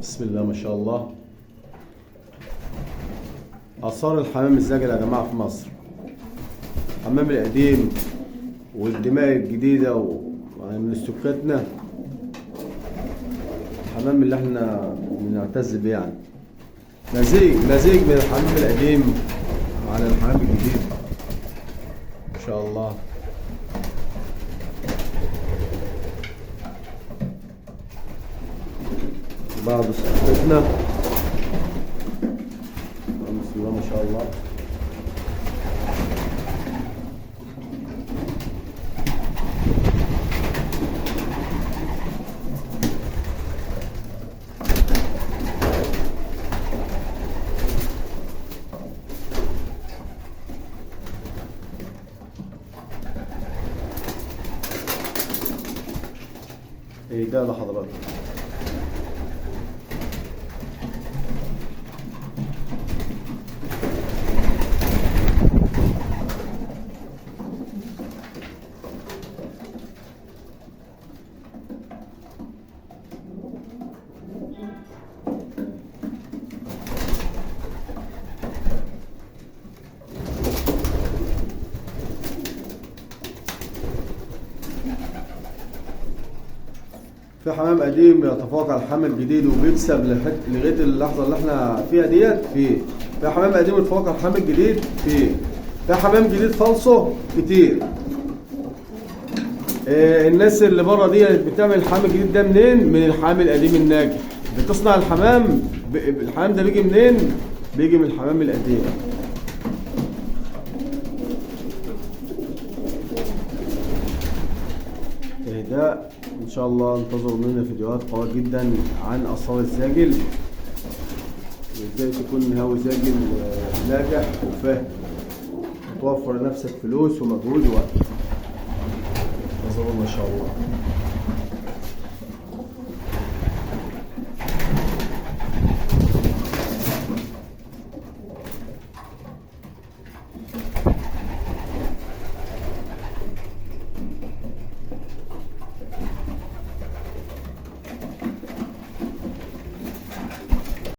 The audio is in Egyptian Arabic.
بسم الله ما شاء الله. آثار الحمام الزاجل يا جماعة في مصر، الحمام القديم والدماء الجديدة ومن سكاتنا، الحمام اللي احنا بنعتز بيه يعني. مزيج من الحمام القديم على الحمام الجديد ان شاء الله. بعض سكتنا بسم الله ما شاء الله. ايه ده لحضراتكم؟ في حمام قديم يتفوق على الحمام الجديد وبيكسب لغاية اللحظة اللي احنا فيها ديت. في حمام قديم يتفوق على الحمام الجديد، في حمام جديد فالصو كتير. الناس اللي بره دي بتعمل الحمام الجديد ده منين؟ من الحمام القديم الناجح. بتصنع الحمام، الحمام ده بيجي منين؟ بيجي من الحمام القديم. ده ان شاء الله انتظروا مننا فيديوهات قوية جدا عن آثار الزاجل، وازاي تكون هاوي زاجل ناجح وفاهم، وتوفر لنفسك فلوس ومجهود ووقت. انتظرونا ان شاء الله.